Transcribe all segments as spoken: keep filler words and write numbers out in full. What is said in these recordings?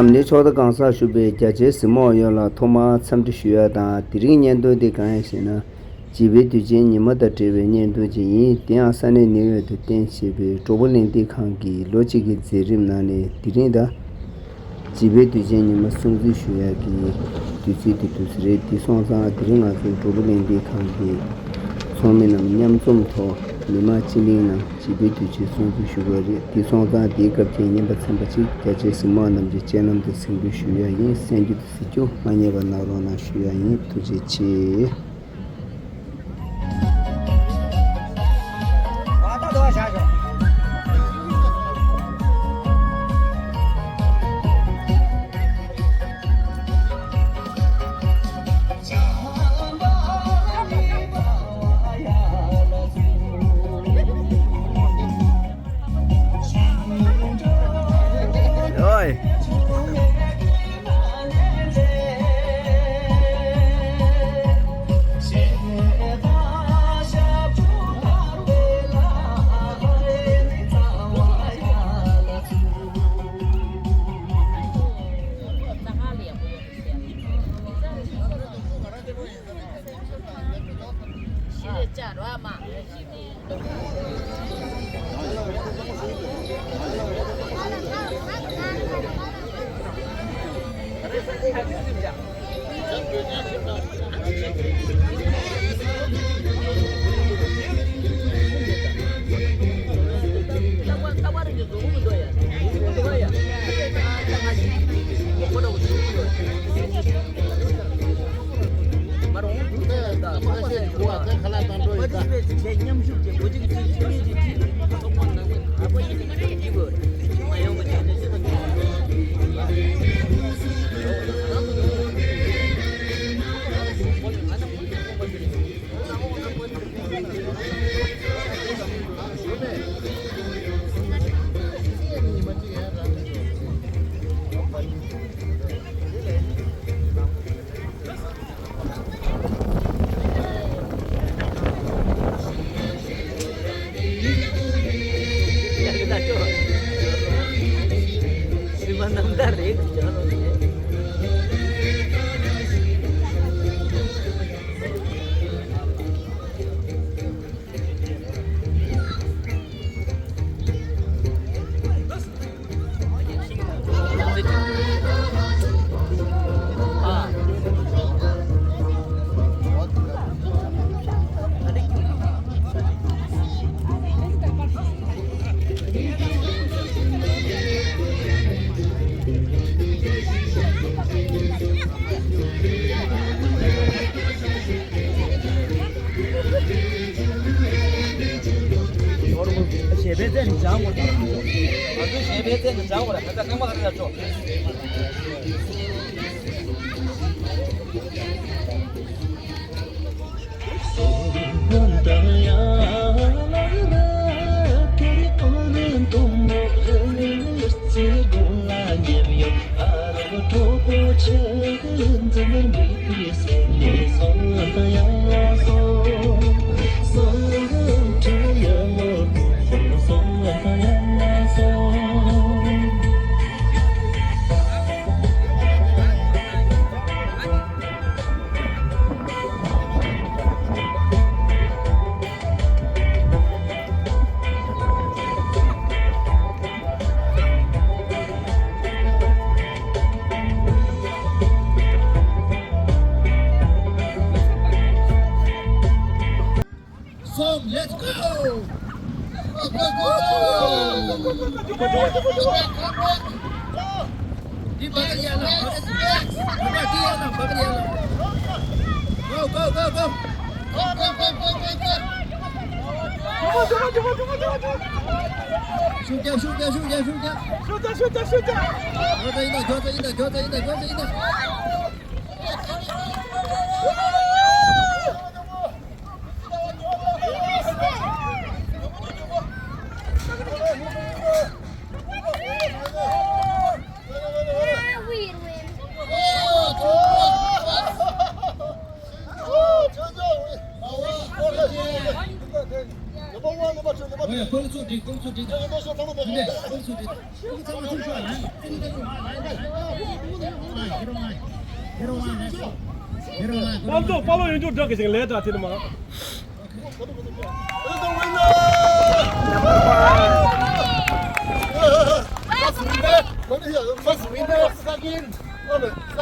ནས་ཕྱོགས་མཐའ་གང་སར་བཞུགས་པའི་རྒྱ་ཆེའི་གཟིགས་མོ་བ་ཡོངས་ལ་ཐོག་མར་འཚམས་འདྲི་ཞུ་ཡ་དང་། དེ་རིང་བརྙན་ཐུང་འདི་གང་ཡིན་ཞེ་ན། བྱིས་པའི་དུས་ཆེན་ཉི་མ་དང་འབྲེལ་བའི་བརྙན་ཐུང་ཅིག་ཡིན། དེ་ཡང་ས་གནས་ནིའུ་ཡོག་ཏུ་རྟེན་བྱེད་པའི་གྲོགས་པོ་གླེང་སྟེགས་ཁང་གིས་ལོ་གཅིག་གི་མཛད་རིམ་ནང་ནས་དེ་རིང་དང་། བྱིས་པའི་དུས་ཆེན་ཉི་མ་སྲུང་བརྩི་ཞུ་ཡག་གི་དུས་ཚིགས་དེ་དུས་སུ་རེད། དེ་སོང་ཙང་དེ་རིང་ང་ཚོའི་གྲོགས་པོ་གླེང་སྟེགས་ཁང་གི་ཚོགས་མི་རྣམས་མཉམ་འཛོམས་ཐོག་མི་མང་སྤྱི་བླིང་ནང་བྱིས་པའི་དུས་ཆེན་སྲུང་བརྩི་ཞུ་གི་རེད། དེ་སོང་ཙང་དེའི་སྐབས་ཀྱི་རྔན་པ་ཚན་པ་གཅིག་རྒྱ་ཆེའི་གཟིགས་མོ་བ་རྣམས་ཀྱི་སྤྱན་ལམ་དུ་གཟིགས་འབུལ་ཞུ་ཡ་ཡིན། གསན་རྒྱུ་དང་གཟིགས་རྒྱུ་མ་བསྙེལ་བ་གནང་རོགས་གནང་ཞུ་ཡ་ཡིན། ཐུགས་རྗེ་ཆེ། གཞས་པའི་རྩེ་ནས་སྦྱང་དགོས་རེད། ང་ཚོའི་གཞས་པའི་རྩེ་ནས་སྦྱང་དགོས་རེད། ད་ལྟ་རྐང་པ་ག་རེ་ལ་ཆོག Song, let's go! Go, go, go, go! Come back, come back! Come back, come back! Go, go, go, go! Go, go, go, go, go, go! ཤུགས་རྒྱབ། ཤུགས་རྒྱབ། ཤུགས་རྒྱབ། ཤུགས་རྒྱབ། ཤུགས་རྒྱབ། ཤུགས་རྒྱབ། ཤུགས་རྒྱབ། ཤུགས་རྒྱབ། མགྱོགས་ཙམ་ཡིན་ད། མགྱོགས་ཙམ་ཡིན་ད། མགྱོགས་ཙམ་ཡིན་ད། མགྱོགས་ཙམ་ཡིན་ད། ཁོ་ཚོ་འགྲིག་ཁོ་ཚོ་འགྲིག་ཁོ་ཚོ་འགྲིག་པ་ལོ་པ་ལོ་ཡོང་རྒྱུ་འདྲ་གི་ཞིག་ལས་ད་དེ་ནི་མ།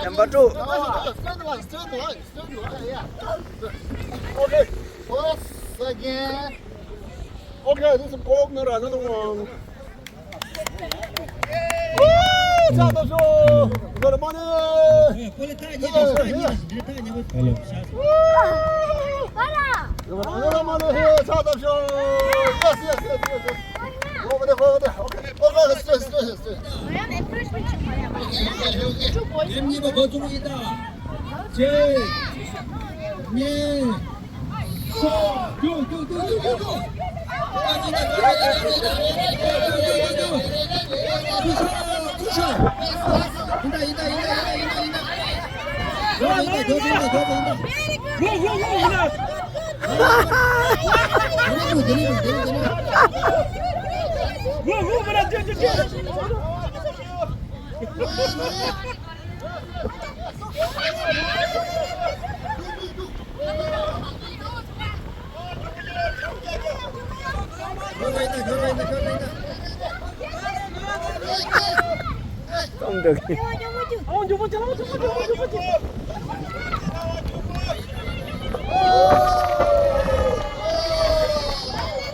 Number two. Straight line, straight line, yeah. Okay, first, second. Okay, this is Pogner, another one. Woo! Chao Tao Shu! You got the money! Hello. Another money here, Chao Tao Shu! Yes, yes, yes, yes, yes. Go over there, go over there. Okay, okay, straight, straight, straight.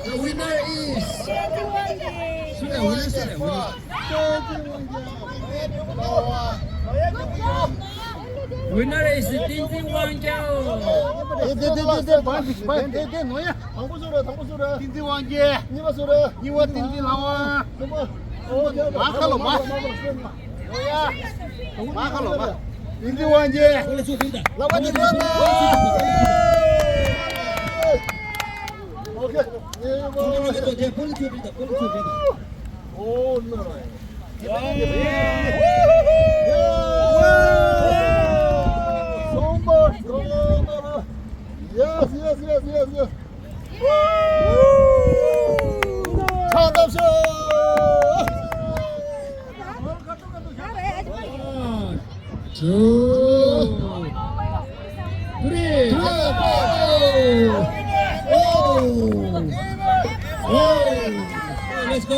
The winner is Winner is Tenzin Wangyao. དེ་དེ་དེ་དེ་དེ་བར་འདི་བར་དེ་དེ་ནོ་ཡ། དང་པོ་སུ་རེད། དང་པོ་སུ་རེད། Tenzin Wangyao། གཉིས་པ་སུ་རེད། གཉིས་པ་Tenzin Hlangwa། གསུམ་པ། མ་ཁ་ལོ་མ། ནོ་ཡ། མ་ཁ་ལོ་མ། Tenzin Wangyao། ལ་བ་ནི་རོ་ན། Okay. Oh, no. Yes, yes, yes, yes, yes. Woo! Two, three, four. Oh! Oh! Let's go!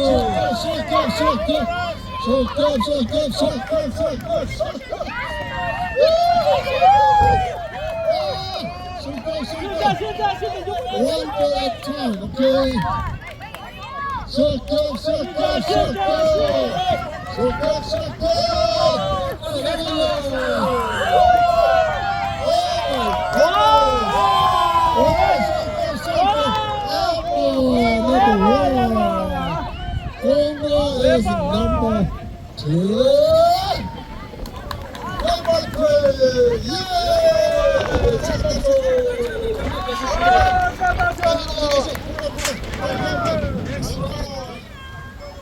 Short cup, short cup! Short cup, short cup, short cup, short cup, short cup! Short cup, short cup! One ball at a time, okay? Short cup, short cup, short cup. Short cup, short cup. Oh my God. Oh, short cup, short cup. Oh, number one. Congo is number two.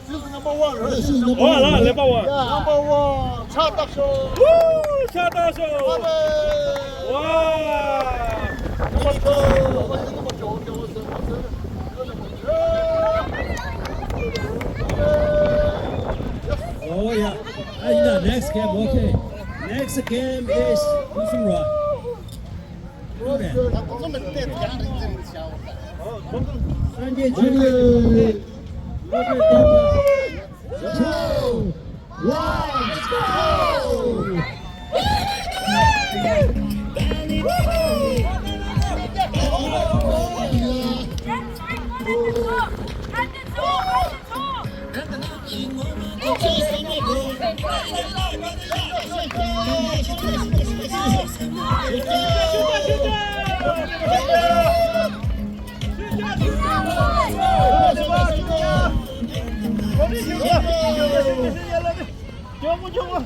This is number one, right? This is number one. Oh, la, number one. Yeah. Number one. Cha Tao Shu. Woo! Cha Tao Shu. Wow. Number two. Oh, yeah. Ah, in the next game, okay. Next game is Kusura. Sanjay Jyoti. Two, one, go!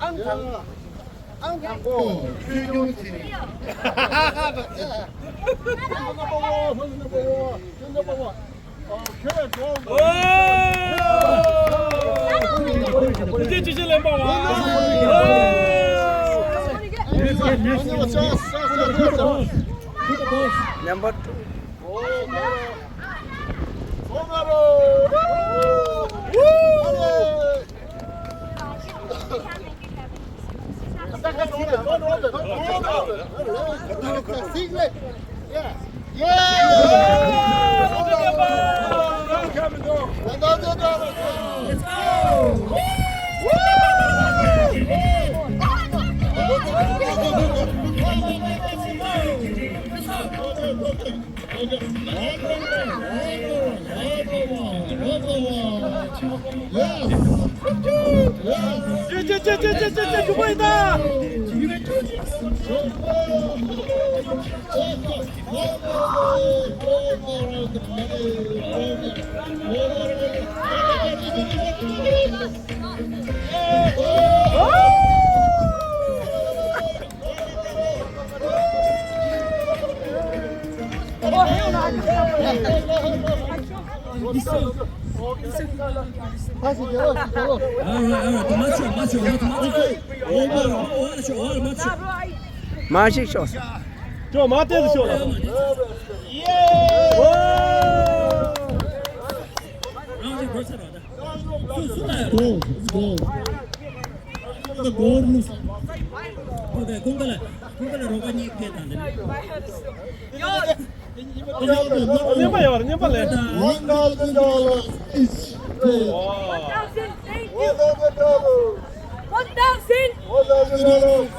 ཨང་དང་པོ། ཨང་དང་པོ། ཆོས་སྐྱོང་ཚེ་རིང་། ཨང་དང་པོ། ཨང་དང་པོ། ཨོ། ཨོ། ཨོ། ཨོ། ཨོ། ཨོ། ཨོ། ཨོ། Number two. མ་ཞིག་ཤོག་ཅོ་མ་ཏེ་ཤོག་གཉིས་ཕེབས་དང་འདི་ནི། གཉིས་པ་ཡོད་རེད། གཉིས་པ་ལས། One thousand dollars each. One thousand, thank you. One thousand dollars. One thousand. One thousand. One thousand dollars.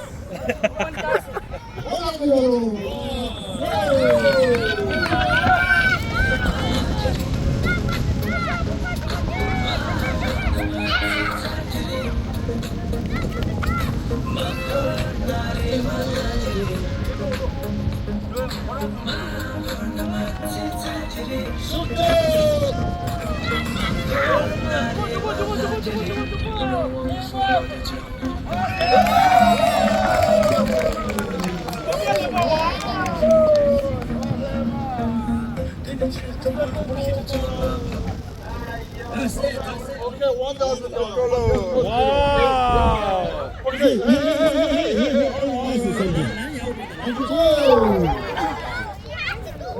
One thousand dollars. Okay, one thousand dollars. Wow.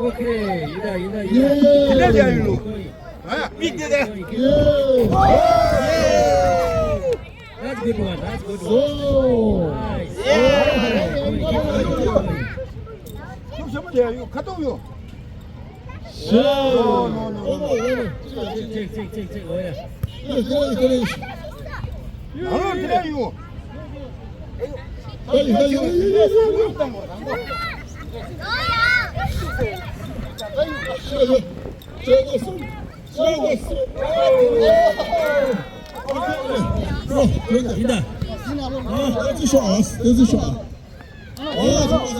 Okay, ཡིན་ད་ཡིན་ད་ཡིན་ད། ཡིན་ད་ཡིན་ལོ། ཨ། མིག་དེ་དེ། That's good one. That's good one. Oh. Nice. Yeah. ཁ་ཐུག་ཡོད། No, no, no, no. Check, check, check, check. Oh, yeah. Yes, yes, yes. ཨ་ལོ་དེ་ཡོད། ཡིན་ད། ཨ། ཨ་ཙི་ཤོག་ཨ། ཨ་ཙི་ཤོག་ཨ། ཨ། ཨ།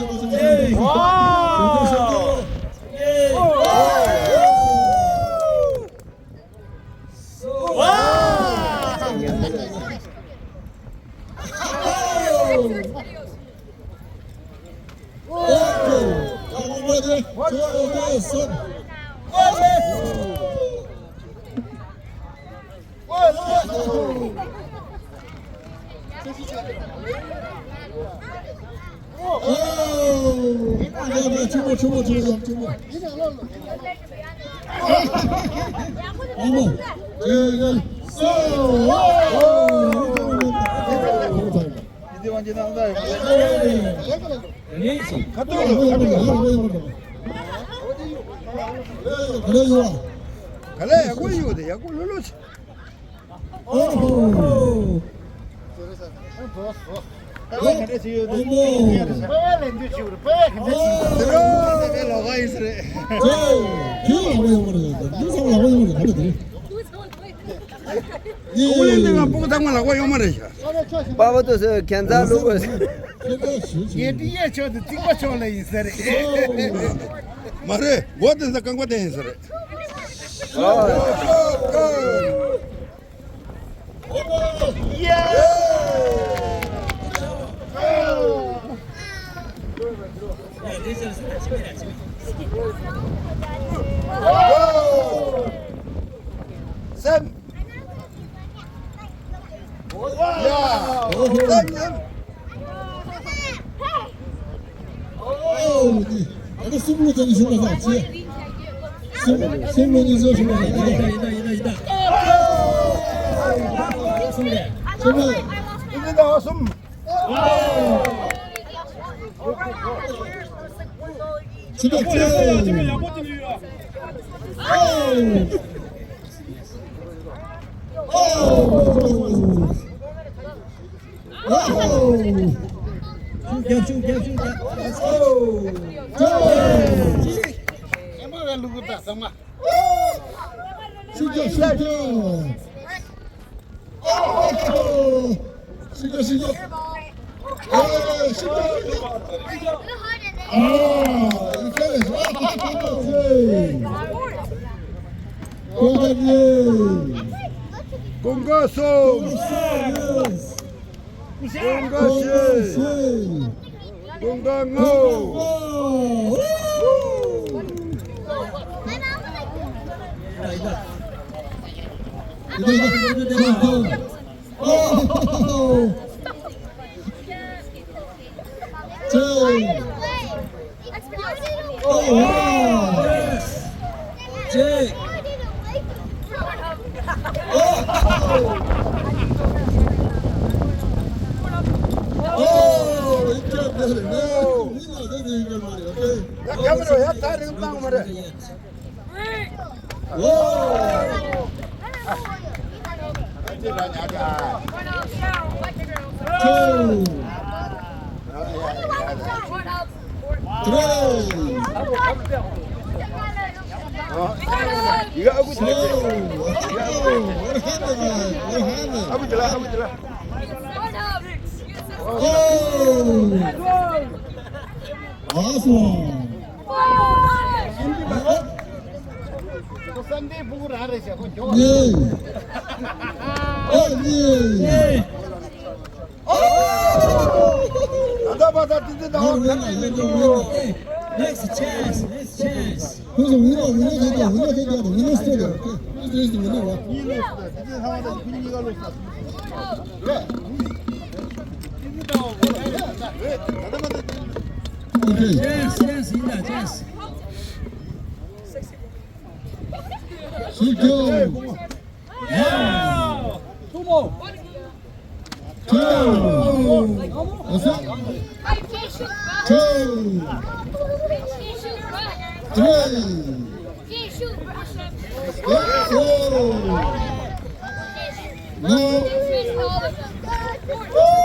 ག་ལེ་ཡག་པོ་ཡོད་དེ་ཡག་པོ་ལོ་ལོ་ཆེ། ཨོ་ཧོ། དེ་རོ་དེ་ལོག་ག་ཡིན་ས་རེད། ཁྱོད་ལག་པ་ཡོད་མ་རེད། འདི་ཚང་མ་ལག་པ་ཡོད་མ་རེད། ག་རེ་དེ། ཨོ་ལེ་འདི་ང་སྤུ་གུ་ཚང་མ་ལག་པ་ཡོད་མ་རེད་ཤག་པ་པ་ཏོ་ཟེར་ཁྱད་མཚར་ལུག་པ། ཡེ་ཏི་ཡེ་ཆོག་ཏུ་རྩིག་པ་ཆོག་ལ་ཡིན་ས་རེད། མ་རེད། མགོ་དེ་ས་རྐང་པ་དེ་ཡིན་ས་རེད། སེམས། ཡ། སེམས། གསུམ་པ་ཚོ་ཚེ། གསུམ་གསུམ་པ་གཉིས་ཚོ་གསུམ་པ་ཚོ། ཡིན་ད་ཡིན་ད་ཡིན་ད་ཡིན་ད། གསུམ་རེད། གསུམ་རེད། ཡིན་ད་གསུམ། ཚེ་ད་ཚེ། ཨོ། ཨོ། ཤུགས་རྒྱབ། ཤུགས་རྒྱབ། ཤུགས་རྒྱབ། ཨོ། ཅོ། ཨེ་མ་བའི་ལུ་གུ་ད་ཚང་མ། ཤུགས་རྒྱབ། ཤུགས་རྒྱབ། ཨོ། ཤུགས་རྒྱབ། ཤུགས་རྒྱབ། ཨོ། ཤུགས་རྒྱབ། ཨོ། ཡི་ཁ་ལས། ཨོ། ཀོང་ཀ་ཉེ། ཀོང་ཀ་གསུམ། ཀོང་ཀ་བཞི། ཀོང་ཀ་ལྔ། Two. Three. Four. What happened, man? What happened? Oh. Awesome. ཉེ། ཨོ་ཉེ། ད་ད་པ་ད་ཏི་ཏི་ད་ཨོ་ད་ཏི་ཏི་ཏི། Next chance, next chance. Who's a winner? Winner, winner, winner, winner, winner, winner, winner. Okay. Yes, yes, ཡིན་ད། Yes. Six. Yeah. Two more. Two. What's up? Two. Three. Four. No. Woo!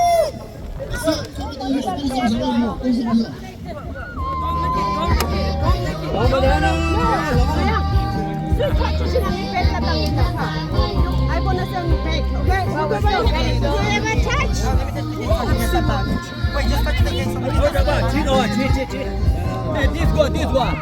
Wait, just touch the case. Hey, this one, this one.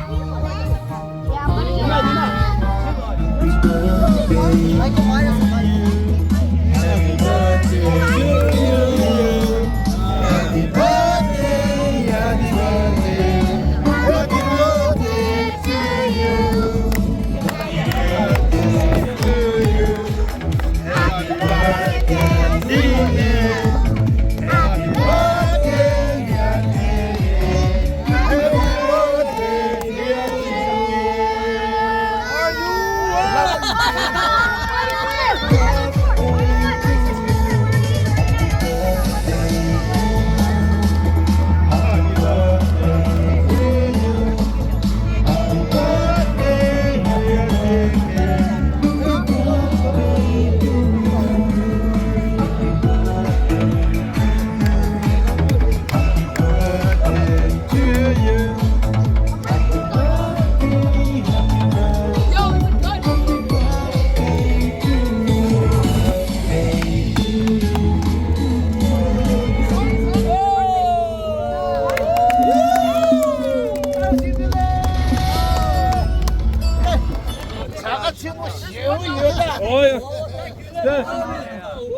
ཨོ་ཡ།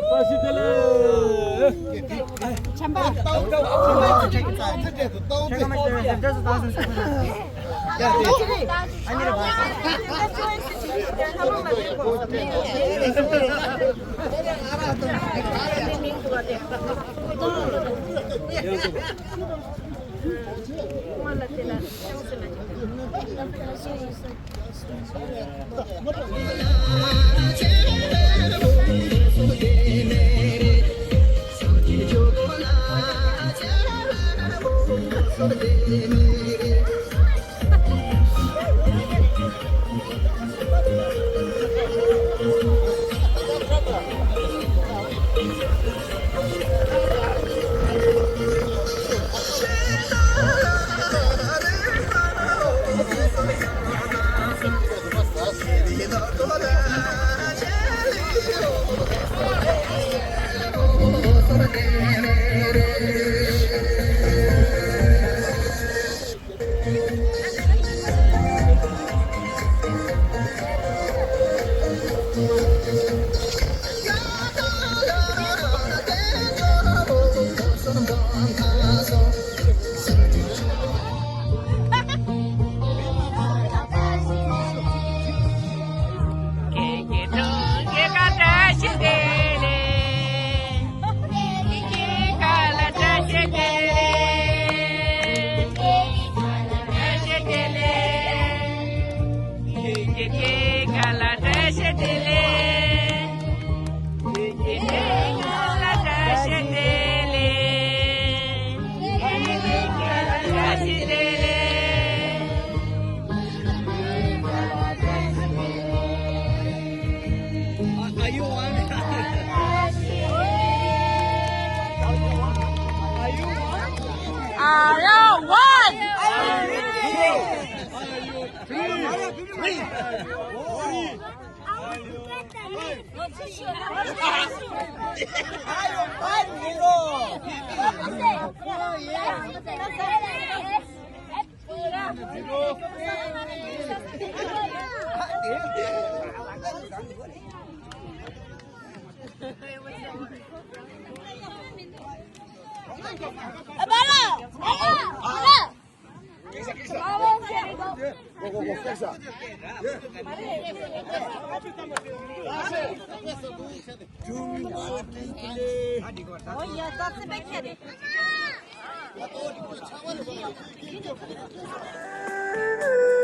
བཀྲ་ཤིས་བདེ་ལེགས། ཆམ་པ། Are you one? Are you one? Are you one? Are you three? Three. Three.